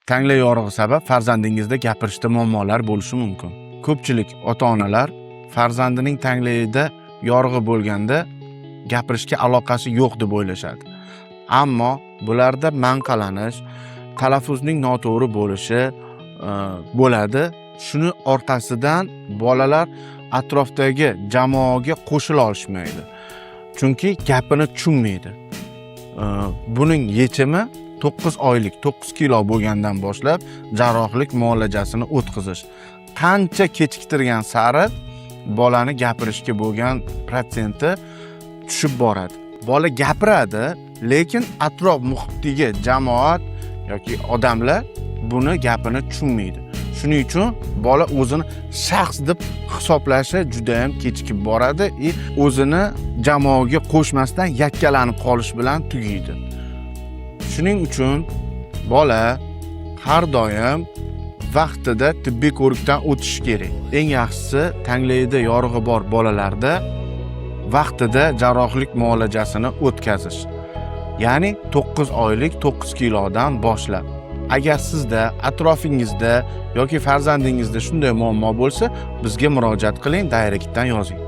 Tanglay yorig'i sabab farzandingizda gapirishda muammolar bo'lishi mumkin. Ko'pchilik ota-onalar farzandining tanglayida yorig'i bo'lganda gapirishga aloqasi yo'q deb o'ylashadi. Ammo bularda manqalanish, talaffuzning noto'g'ri bo'lishi bo'ladi. Shuni orqasidan bolalar atrofdagi jamoaga qo'shila olishmaydi. Chunki gapini tushunmaydi. Buning yechimi 9 oylik, 9 kilo bo'lgandan boshlab jarrohlik muolajasini o'tkazish. Qancha kechiktirgan sari bolani gapirishga bo'lgan protsenti tushib boradi. Bola gapiradi, lekin atrof muhitdagi jamoat yoki odamlar buni gapini tushunmaydi. Shuning uchun bola o'zini shaxs deb hisoblashi juda ham kechikib boradi и o'zini jamoaga qo'shmasdan yakkalanib qolish bilan tugaydi. Shuning uchun bola har doim vaqtida tibbiy ko'rikdan o'tishi kerak. Eng yaxshisi, tanglayida yorig'i bor bolalarda vaqtida jarrohlik muolajasini o'tkazish. Ya'ni 9 oylik, 9 kilodan boshlab. Agar sizda, atrofingizda yoki farzandingizda shunday muammo bo'lsa, bizga murojaat qiling, direktdan yozing.